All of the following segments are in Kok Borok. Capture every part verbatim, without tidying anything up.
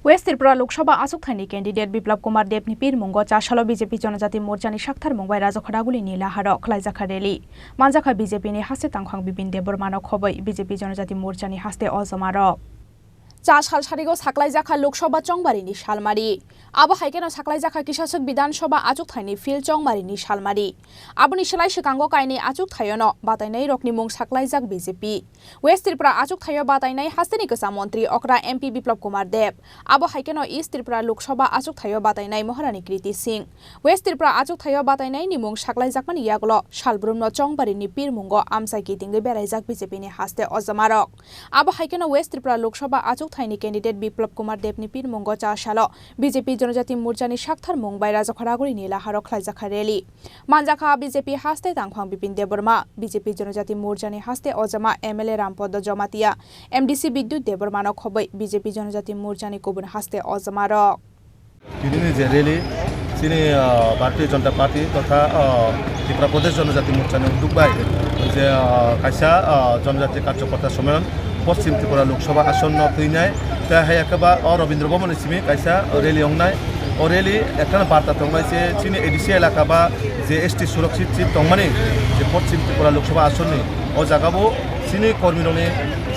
West Tripura Lok Sabha achukthai ni candidate Biplab Kumar Deb ni pirmungo chasalo B J P Jonojati Morcha ni saktharmung bai Rajakhara Aguli ni laharo khlaijakha rally. Manjakha B J P ni haste tangkhwng Bipin Debbarma no khoboi B J P Jonojati Morcha ni haste ojoma rok. Cha sal sarigo saklaijakha Lok Sabha chongbarini salmari. Abo hai kheno saklaijakha kisaswk Bidhan Sabha achukthai ni field chongbarini salmari. Aboni slai swkango kainwi achukthaio no batainai rokni mung saklaijak B J P. West Tripura achukthaio batainai hasteni kwcham montri okra M P Biplab Kumar Deb. Abo hai kheno East Tripura Lok Sabha achukthaio batainai Maharani Kriti Singh. West Tripura achukthaio batainai ni mung saklaijakmani yagulo salbrumno chongbarini pirmungo amchai kitingwi beraijak B J P ni haste ojomarok. Abo hai kheno West Tripura Lok Sabha achukthai ni candidate Biplab Kumar Deb ni pirmungo cha salo B J P Jonojati Morcha ni saktharmung bai Rajakhara Aguli ni laharo khlaijakha rally. Manjakha B J P haste tangkhwng Bipin Debbarma, B J P Jonojati Morcha ni haste ojoma M L A Rampodo Jomatia, M D C Bidyut Debbarma no khoboi B J P Jonojati Morcha ni kubun haste ojoma rok. Tini ni je rally, chini, ah, Bharatiya Janata Party totha, ah, Tripura Pradesh Janajati Morcha ni udduk bai je, ah, kaisa, ah, Janajati Karyakarta Sommelan Poschim Tripura Lok Sabha ason no twinai, tei hai khe ba o Rabindra Bhavan ni simi kaisa rally wngnai. O rally ekta barta tongnai se chini A D C elaka ba je S T surakshit seat tongmani je Poschim Tripura Lok Sabha ason ni o jaga bo chini kormi rok ni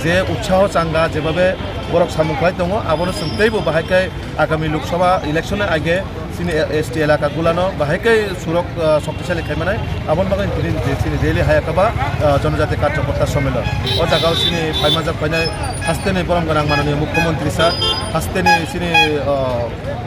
je utsaho changa jebabe borok samung khlai tongo, abono chwng teibo bahai khe agami Lok Sabha election ni age chini S T elaka gulano bahai khe surok, ah, shoktisali khai manai. Aboni bagwi tini je chini rally hai khe ba, ah, Janajati Karyakarta Sommelan. O jaga o chini phaimajak phainai hasteni borom gwnang manani Mukhyamantri sir, hasteni chini, ah,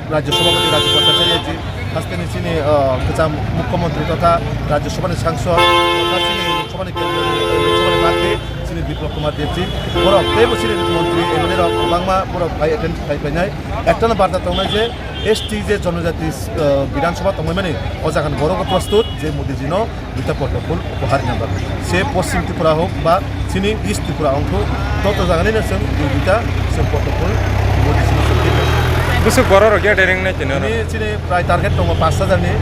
Rajya Sabhapati Rajya Bhattacharya ji, hasteni chini, ah, kwcham Mukhyamantri totha Rajya Sabhani sangsad, totha chini Lok Sabhani kendroni, Lok Sabhani prarthi, chini Biplab Kumar Deb ji, borok teibo chini montri M L A rok kwbangma borok phai attend khai phainai. Ektano barta tongnai je S T je Janajati, ah, Bidhan Sabha tongmani o jaga ni borok prostut je Modi ji no duita potokol upahar rina bagwi. Se Poschim Tripura hok ba chini East Tripura ongkhu, joto jaga ni no chwng dui duita chwng potokol Modi ji no chwng rina. Bwswk borok rok ya dereng nai tino. Ni chini prai target tongo pash hajar ni,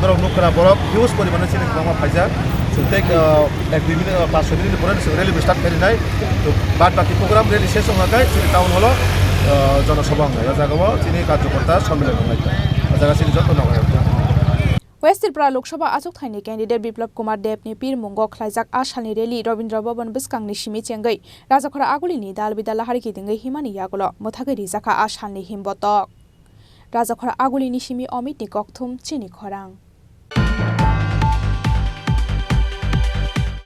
borok nukha na borok huge poriman chini kwbangma phaijak. Chwng tei, ah, ek dui minute, ah, pash minute ni pore chwng rally bo start khai rinai. To bad baki program rally ses wngkha khe chini town hall o, ah, jonosabha wngnai. O jaga o chini karyakarta sommelan wngnai. O jaga chini joto nokha. West Tripura Lok Sabha achukthai ni candidate Biplab Kumar Deb ni pirmungo khlaijak a salni rally Rabindra Bhavan bwskang ni simi chengwi Rajakhara Aguli ni dal bidal lahari kitingwi himani yagulo mwthagwi rijakha a salni himbotok. Rajakhara Aguli ni simi Amit ni kokthum chini khorang.